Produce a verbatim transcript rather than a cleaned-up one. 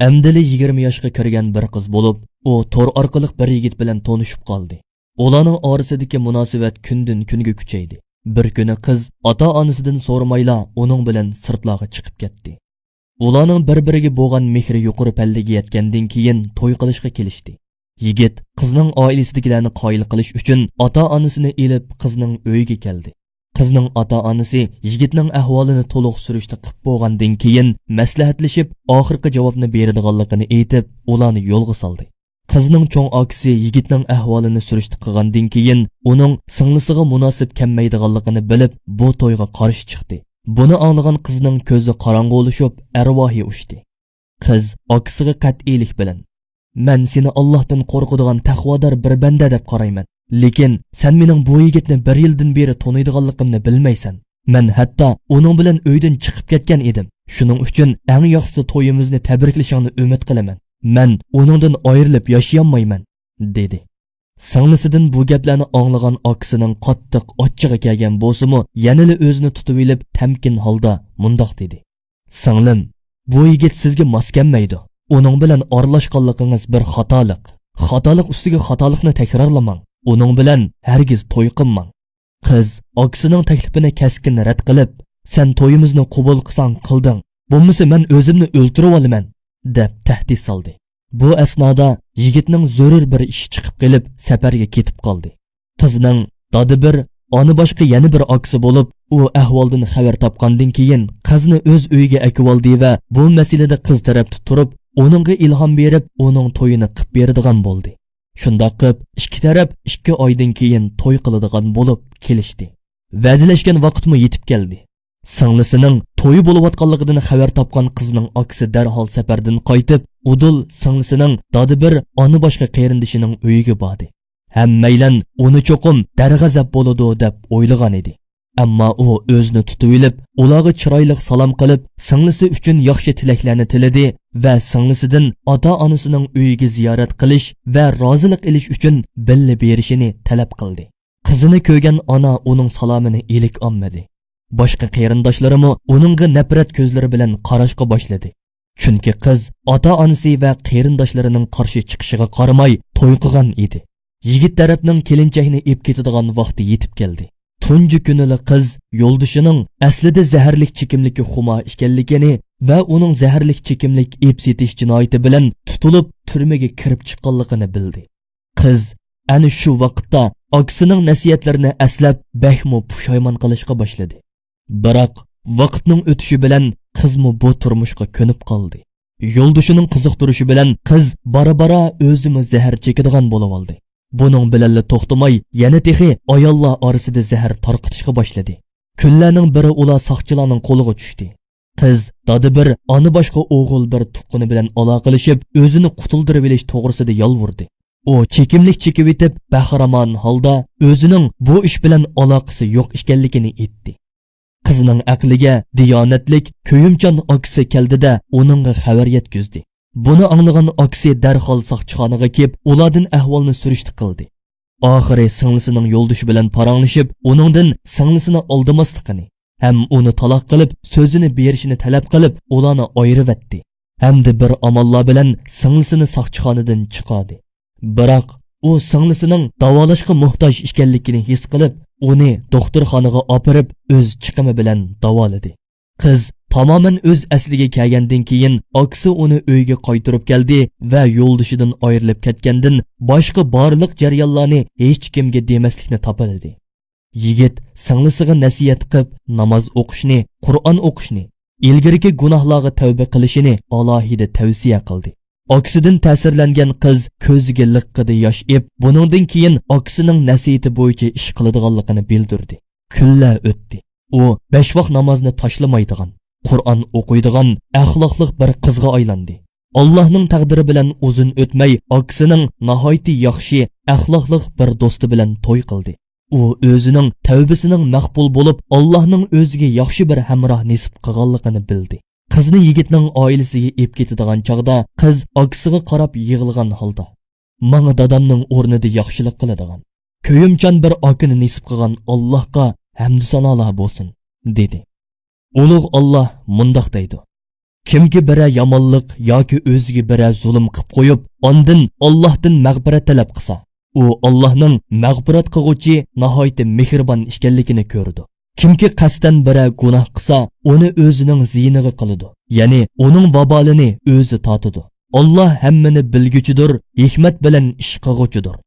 ئەمدىلا يىگىرمە ياشقا كىرگەن بىر قىز بولۇپ، ئۇ تور ئارقىلىق بىر يىگىت بىلەن تونۇشۇپ قالدى. ئۇلارنىڭ ئارىسىدىكى مۇناسىۋەت كۈندىن-كۈنگە كۈچەيدى. بىر كۈنى قىز ئاتا-ئانىسىدىن سورىمايلا ئۇنىڭ بىلەن سىرتلارغا چىقىپ كەتتى. ئۇلارنىڭ بىر-بىرىگە بولغان مېھرى يۇقىرى پەللىگە يەتكەندىن كېيىن توي قىلىشقا كېلىشتى. يىگىت قىزنىڭ ئائىلىسىدىكىلەرنى قايىل قىلىش ئۈچۈن ئاتا-ئانىسىنى ئېلىپ قىزنىڭ ئۆيىگە كەلدى. قىزنىڭ ئاتا-ئانىسى يىگىتنىڭ ئەھۋالىنى تولۇق سۈرۈشتە قىپ بولغاندىن كېيىن مەسلىھەتلىشىپ، ئاخىرقى جاۋابنى بېرىدىغانلىقىنى ئېيتىپ، ئۇلارنى يولغا سالدى. قىزنىڭ چوڭ ئاكىسى يىگىتنىڭ ئەھۋالىنى سۈرۈشتە قىلغاندىن كېيىن، ئۇنىڭ سىڭلىسىغا مۇناسىپ كەلمەيدىغانلىقىنى بىلىپ، بۇ تويغا قارشى چىقتى. بۇنى ئاڭلىغان قىزنىڭ كۆزى قاراڭغۇلىشىپ، ئەرۋاھى ئۇچتى. قىز ئاكىسىغا قەتئىيلىك بىلەن، «مەن سېنى ئاللاھتىن قورقىدىغان تەقۋادار بىر بەندە دەپ قارايمەن. لېكىن سەن مېنىڭ بۇ يىگىتنى بىر يىلدىن بېرى تونۇيدىغانلىقىمنى بىلمەيسەن. مەن ھەتتا ئۇنىڭ بىلەن ئۆيدىن چىقىپ كەتكەن ئىدىم. شۇنىڭ ئۈچۈن ئەڭ ياخشىسى تويىمىزنى تەبرىكلىشىڭنى ئۈمىد قىلىمەن. مەن ئۇنىڭدىن ئايرىلىپ ياشىيالمايمەن» دېدى. سىڭلىسىدىن بۇ گەپلەرنى ئاڭلىغان ئاكىسىنىڭ قاتتىق ئاچچىقى كەلگەن بولسىمۇ، يەنىلا ئۆزىنى تۇتۇۋېلىپ، تەمكىن ھالدا مۇنداق دېدى: «سىڭلىم، بۇ يىگىت سىزگە ماس كەلمەيدۇ. ئۇنىڭ بىلەن ئارىلاشقانلىقىڭىز بىر خاتالىق. خاتالىق ئۈستىگە خاتالىقنى تەكرارلىماڭ. ئۇنىڭ بىلەن ھەرگىز توي قىلماڭ.» قىز ئاكىسىنىڭ تەكلىپىنى كەسكىن رەت قىلىپ، «سەن تويىمىزنى قوبۇل قىلساڭ قىلدىڭ، بولمىسا مەن ئۆزۈمنى ئۆلتۈرۈۋالىمەن» دەپ تەھدىت سالدى. بۇ ئەسنادا يىگىتنىڭ زۆرۈر بىر ئىشى چىقىپ قېلىپ، سەپەرگە كېتىپ قالدى. قىزنىڭ دادا بىر، ئانا باشقا يەنە بىر ئاكىسى بولۇپ، ئۇ ئەھۋالدىن خەۋەر تاپقاندىن كېيىن، قىزنى ئۆز ئۆيىگە ئەكىۋالدى ۋە بۇ مەسىلىدە قىز تەرەپتە تۇرۇپ، ئۇنىڭغا ئىلھام بېرىپ، ئۇنىڭ تويىنى قىپ بېرىدىغان بولدى. شۇنداق قىپ، ئىككى تەرەپ ئىككى ئايدىن كېيىن توي قىلىدىغان بولۇپ كېلىشتى. ۋەدىلەشكەن ۋاقىتمۇ يېتىپ كەلدى. سىڭلىسىنىڭ تويى بولۇۋاتقانلىقىدىن خەۋەر تاپقان قىزنىڭ ئاكىسى دەرھال سەپەردىن قايتىپ، ئۇدۇل سىڭلىسىنىڭ دادا بىر، ئانا باشقا قېرىندىشىنىڭ ئۆيىگە باردى. ھەممەيلەن ئۇنى چوقۇم دەرغەزەپ بولىدۇ دەپ ئويلىغان ئىدى. ئەمما ئۇ ئۆزىنى تۇتۇۋېلىپ، ئۇلارغا چىرايلىق سالام قىلىپ، سىڭلىسى ئۈچۈن ياخشى تىلەكلەرنى تىلىدى ۋە سىڭلىسىدىن ئاتا-ئانىسىنىڭ ئۆيىگە زىيارەت قىلىش ۋە رازىلىق ئېلىش ئۈچۈن بىللە بېرىشىنى تەلەپ قىلدى. قىزىنى كۆرگەن ئانا ئۇنىڭ سالامىنى ئىلىك ئالمىدى. باشقا قېرىنداشلىرىمۇ ئۇنىڭغا نەپرەت كۆزلىرى بىلەن قاراشقا باشلىدى. چۈنكى قىز ئاتا-ئانىسى ۋە قېرىنداشلىرىنىڭ قارشى چىقىشىغا قارىماي توي قىلغان ئىدى. يىگىت تەرەپنىڭ كېلىنچەكنى ئېلىپ كېتىدىغان ۋاقتى يېتىپ كەلدى. تۇنجى كۈنىلا قىز يولدىشىنىڭ ئەسلىدە زەھەرلىك چېكىملىككە خۇمار ئىكەنلىكىنى ۋە ئۇنىڭ زەھەرلىك چېكىملىك ئېلىپ سېتىش جىنايىتى بىلەن تۇتۇلۇپ، تۈرمىگە كىرىپ چىققانلىقىنى بىلدى. قىز ئەنە شۇ ۋاقىتتا ئاكىسىنىڭ نەسىھەتلىرىنى ئەسلەپ، بەكمۇ پۇشايمان قىلىشقا باشلىدى. بىراق، ۋاقىتنىڭ ئۆتۈشى بىلەن قىزمۇ بۇ تۇرمۇشقا كۆنۈپ قالدى. يولدىشىنىڭ قىزىقتۇرۇشى بىلەن قىز بارا-بارا ئۆزىمۇ زەھەر چېكىدىغان بولۇۋالدى. بۇنىڭ بىلەنلا توختىماي، يەنە تېخى ئاياللار ئارىسىدا زەھەر تارقىتىشقا باشلىدى. كۈنلەرنىڭ بىرى ئۇلار ساقچىلارنىڭ قولىغا چۈشتى. قىز دادا بىر، ئانا باشقا ئوغۇل بىر تۇغقىنى بىلەن ئالاقىلىشىپ، ئۆزىنى قۇتۇلدۇرۇۋېلىش توغرىسىدا يالۋۇردى. ئۇ چېكىملىك چېكىۋېتىپ، بەخىرامان ھالدا ئۆزىنىڭ بۇ ئىش بىلەن ئالاقىسى يوق ئىكەنلىكىنى ئېيتتى. قىزنىڭ ئەقلىگە دىيانەتلىك، كۆيۈمچان ئاكىسى كەلدى-دە، ئۇنىڭغا خەۋەر يەتكۈزدى. بۇنى ئاڭلىغان ئاكىسى دەرھال ساقچىخانىغا كېلىپ، ئۇلاردىن ئەھۋالنى سۈرۈشتە قىلدى. ئاخىرى سىڭلىسىنىڭ يولدىشى بىلەن پاراڭلىشىپ، ئۇنىڭدىن سىڭلىسىنى ئالدىماسلىقىنى ھەم ئۇنى تالاق قىلىپ، سۆزىنى بېرىشىنى تەلەپ قىلىپ، ئۇلارنى ئايرىۋەتتى ھەمدە بىر ئاماللار بىلەن سىڭلىسىنى ساقچىخانىدىن چىقاردى. بىراق، ئۇ سىڭلىسىنىڭ داۋالاشقا موھتاج ئىكەنلىكىنى ھېس قىلىپ، ئۇنى دوختۇرخانىغا ئاپىرىپ، ئۆز چىقىمى بىلەن داۋالىدى. قىز تامامەن ئۆز ئەسلىگە كەلگەندىن كېيىن، ئاكىسى ئۇنى ئۆيگە قايتۇرۇپ كەلدى ۋە يولدىشىدىن ئايرىلىپ كەتكەندىن باشقا بارلىق جەريانلارنى ھېچكىمگە دېمەسلىكنى تاپىلىدى. يىگىت سىڭلىسىغا نەسىھەت قىپ، ناماز ئوقۇشنى، قۇرئان ئوقۇشنى، ئىلگىرىكى گۇناھلارغا تەۋبە قىلىشىنى ئالاھىدە تەۋسىيە قىلدى. ئاكىسىدىن تەسىرلەنگەن قىز كۆزىگە لىققىدە ياش ئېپ، بۇنىڭدىن كېيىن ئاكىسىنىڭ نەسىھىتى بويىچە ئىش قىلىدىغانلىقىنى بىلدۈردى. كۈنلەر ئۆتتى. ئۇ بەش ۋاق نامازنى تاشلىمايدىغان، قۇرئان ئوقۇيدىغان ئەخلاقلىق بىر قىزغا ئايلاندى. ئاللاھنىڭ تەقدىرى بىلەن ئۇزۇن ئۆتمەي، ئاكىسىنىڭ ناھايىتى ياخشى، ئەخلاقلىق بىر دوستى بىلەن توي قىلدى. ئۇ ئۆزىنىڭ تەۋبىسىنىڭ مەقبۇل بولۇپ، ئاللاھنىڭ ئۆزىگە ياخشى بىر ھەمراھ نېسىپ قىلغانلىقىنى بىلدى. قىزنى يىگىتنىڭ ئائىلىسىگە ئېلىپ كېتىدىغان چاغدا، قىز ئاكىسىغا قاراپ يىغلىغان ھالدا، «ماڭا دادامنىڭ ئورنىدا ياخشىلىق قىلىدىغان، كۆيۈمچان بىر ئاكىنى نېسىپ قىلغان ئاللاھقا ھەمدۇ سانالار بولسۇن» دېدى. ئۇلۇغ ئاللاھ مۇنداق دەيدۇ: كىمكى بىرەر يامانلىق ياكى ئۆزىگە بىرەر زۇلۇم قىپ قويۇپ، ئاندىن ئاللاھتىن مەغپىرەت تەلەپ قىلسا، ئۇ ئاللاھنىڭ مەغپىرەت قىلغۇچى، ناھايىتى مېھرىبان ئىكەنلىكىنى كۆرىدۇ. كىمكى قەستەن بىرەر گۇناھ قىلسا، ئۇنى ئۆزىنىڭ زىيىنىغا قىلىدۇ، يەنى ئۇنىڭ ۋابالىنى ئۆزى تارتىدۇ. ئاللاھ ھەممىنى بىلگۈچىدۇر، ھېكمەت بىلەن ئىش قىلغۇچىدۇر.